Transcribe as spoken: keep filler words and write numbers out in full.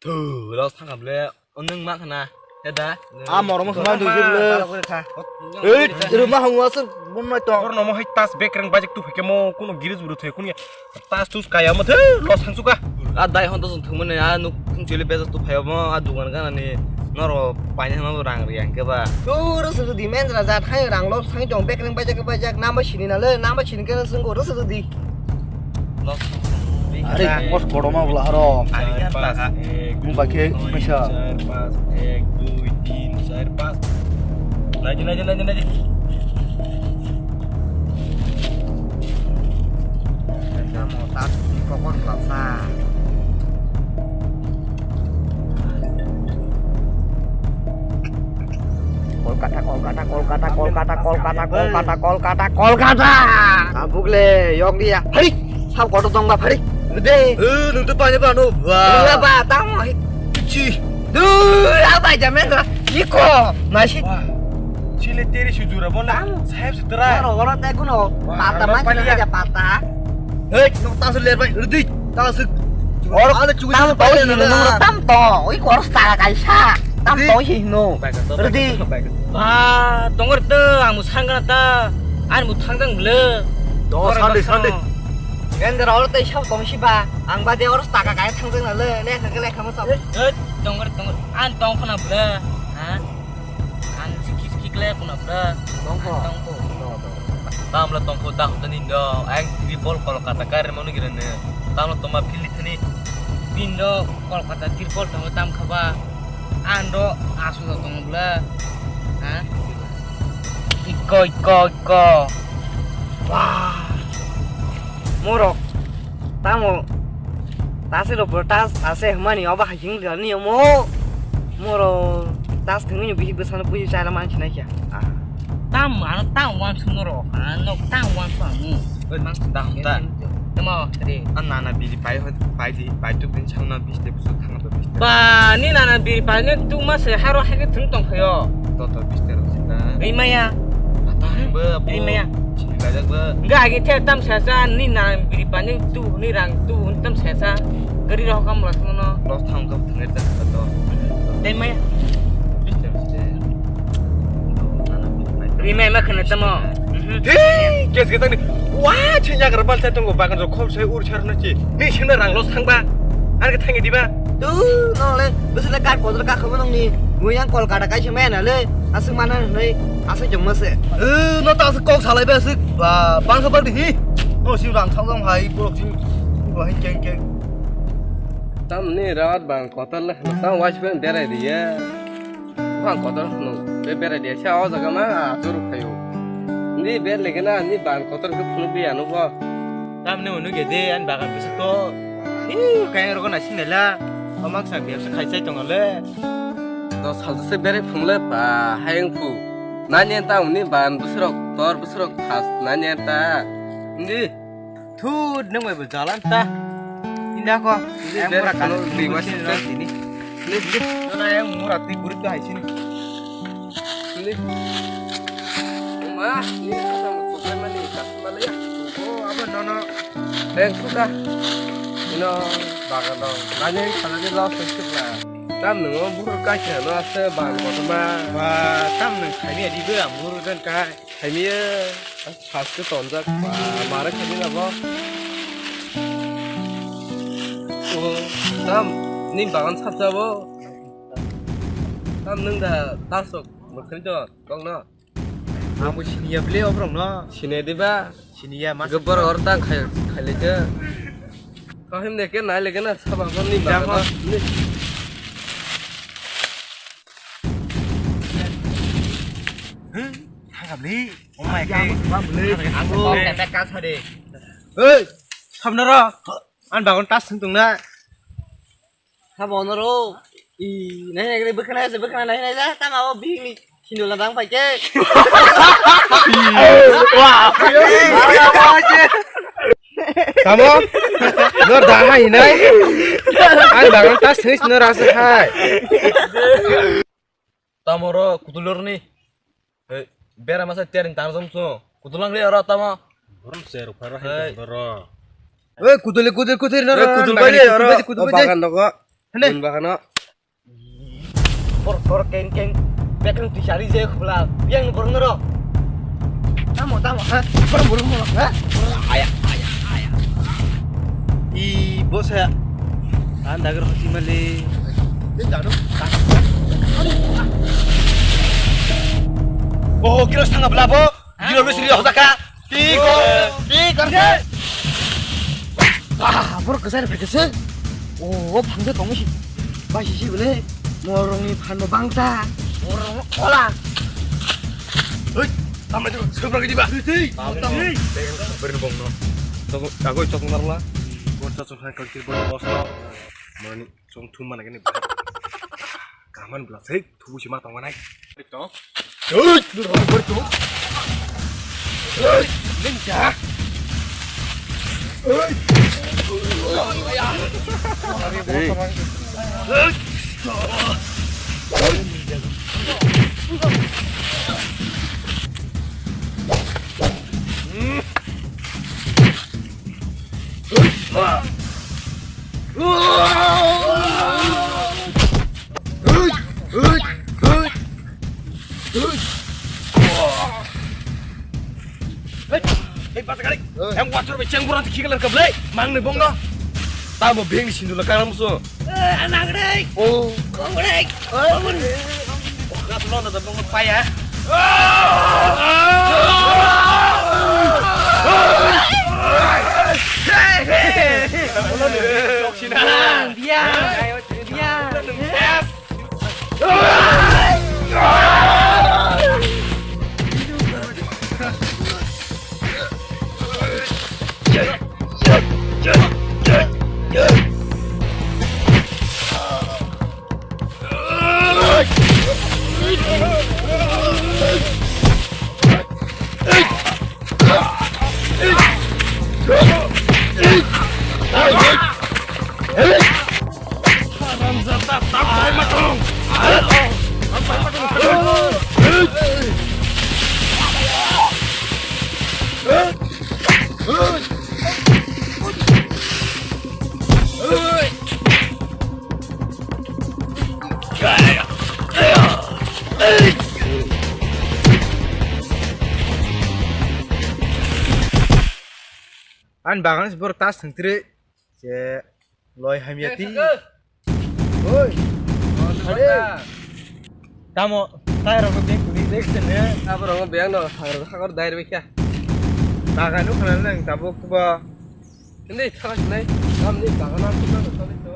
Thu, los thangkam le, o nwng ma khana, he da? A morong ma khana dui jil le. Ei, ruma hangwa se, bun nai tong. Oro nomo hai tas bekreng bajik tu phike mo, kuno giris buru thoi kun ya. Tas tus kaya mo the, los thang suka. A dai hon to sung thumane, a nuk thum chili bejak tu phayo mo, a dugan gana ni, noro paine hama rang ri ang ke ba. Tu, ro se di men ra ja thai rang los thang tong bekreng bajak bajak, nama sini na le, nama sini ke sung go, ro se di. Los. Are, mos kotorma bwla haro. Ari ya, tas. Mung bai khe, misa. Char, pas, ek, dui, tin, char, pas. Naidi, naidi, naidi, naidi. Tamo tas ni kokon klasa. Kolkata, Kolkata, Kolkata. Tabuk le, yok dia. Phari, sab kotor tong ba, phari. Rede. Eh, nung to pani ba, no, ba. Ba, ba, tamo, hi. Chi. Du, apa aja men, iko, masih. Wah. Chile teri sujura bola. Tamo. Sahib sutra. Oro, oro, te kuno. Wah, pata, aro mas, pani ya. Aja pata. Hei, nok tasu ler bai, redi, tasu. Or, ada cuci tam to pai hi ler no, na. Tam to, oi kor sta kaisa. Tam to hi no. Redi. Ba, tongor to, ang musang kana ta, ang mu thang tang le. Do, sandi, sandi. Ngen dera or to isab tong si ba, ang ba de or sta ka kai thang tang le, le ka le ka mo sa. Eh, tongor, tongor, ang tong kana le, ha? Ang sikhi sikhi kle kuna bra. Tongkho. Tongkho. Tamla tongkho ta hota nindo. Ang tripol Kolkata kare manu girene. Tamla toma philli thani. Nindo Kolkata tripol tongo tam khaba. Ando asu da tong bla. Ha? Iko, iko, iko. Wah. Morok. Tamo. Tase lo bro, tas, tase hmani oba hajing ni omo. Moro tas thengni bihik bwsano bui chara man sinai kya. Ah. Tam ano tam wan suno ro. Ano tam wan suno. Oi, mang da hum ta. Tamo, re. An nana biri pai hoi, pai di, pai tu bin chang na bis de busu thang to bis de. Ba, ni nana biri pai ne tu ma se haro hai ke thung tong phayo. To to bis de ro sita. Rimaya. Ata hemba. Rimaya. Chini lajak ba. Enggak, agi te tam sesa ni nana biri pai ne tu ni rang tu tam sesa. Gari roh kam ras mono. Los thang kam thang ta to. Rimaya. Bis de ro sita. Rimai ma khna tamo. Hei, kes ke tangni. Wah, chinya kar bal sai tongo bagan rok khom sai ur char na chi. Ni sina rang los thangba. Ar ke thangi diba? Tu, no le, bisi le kat kodra ka khamo nongni. Mui yang Kolkata kai sima na le. Asuk mana le, asuk jong mase. Eh, no ta asuk kok salai ba asuk. Ba, bang sa bang di hi. No si rang thang thang hai, borok si. Ba hai keng keng. Tamni rat bang kotor le. Tam wais ben berai di ya. Bang kotor phunuk, be berai dia, sa o jaga ma, ah, atur phaio. Ni ber lege na, ni ban kotor khe phunuk dia, no bo. Tamni unu ge de, an bagan bisi to. Iu, kaya rogo na sinela. Omak sa biap sa khai sai tong le. To sal se berai phung le, pa, hayang phu. Nani anta uni ban busrok, tor busrok, thas, nani anta. Ni. Thu, nang bai bo jalan ta. Inda ko. Ini yang berak murah kan. Kalau lima sini sini. Ini, ini. Nona yang murah ti burit tu hai sini. Ini. Ma, ini sama tukar mani, kasih mana ya? Oh, apa nono? Yang sudah. Ino bagan dong. Nanya yang salah ni lo sesuk lah. Tam nung buru kasih lo ase bang kotoma. Wah, tam nung kami adi be ang buru dan kai. Khaimiya, saske tonjak, ba, mare khaimi labo. O, tam, ni bagan sapjabo. Tam nung da tasok, mukhin to, kong no. Amo siniya bile obrong no. Siniya diba? Siniya mas. Gobor or tang khai, khai leke. Kahim deke nai leke na, sabang ni bagan no. Thangkabli. Oh my God. Asa kok tepek kasa de. Hei, sabna ro. An bagon tas sung tungna. Sabo no ro. I, nai nai bukana se bukana nai nai ja tama o bini. Sino la bang paike. Wah. Tamo? Nor da hai nai. An bagon tas sung nor asa hai. Tamoro kutulorni. Hei, bera masa tiaring tangjom so. Kutulang le oro tamo. Borom se ruparo hai doro. Hei, kutuli, kutuli, kutuli, no, hei, no, kutul no, bai le oro. Kutul bai, kutul bai. Bagan dogo. Hende. Bun bakano. Bor bor keng keng. Bekeng tisari je khula. Yang bor ngero. Tamo tamo ha. Bor bor mo ha. Aya aya aya. I bosa. Andagar hoti mali. Ini dano. Oh, kira setengah belabo. Gilo besi dia hojak kha. Ki ko, ki kar kha. Ah, bor kesar phe kesar. Oh, phangde tong si. Ba si si bole. Morong ni phan mo bangsa. Morong mo kola. Hei, tamai tu sebra gidi ba. Hei, hei. Beri bong no. Toko, aku cok ngar la. Bor cok cok hai kau kiri bor bos no. Mani. Chong thum mana gini. Kaman bla sei thubu sima tong manai. Tong. Oi, dur ber tu. Oi, lim ja. Oi. Hei, hei, basa kali. Yang wajar be ceng kurang tiga kali keblai, mang ni bong no. Tamo beng di sindula kanam so. Eh, anak dek. Oh. Kong dek. Kong dek. Gas lo na bong paya. Biang, biang. Ani bagano se borok tas thwngtwrwi se loi hamya twi. Oi. Tamo tai rok beng kuni bek sene. Abo rok beng no hakor dai rwi kya. Bagano khana nang tabuk ba. Hindi thang nai. Am ni bagano am thang nai to.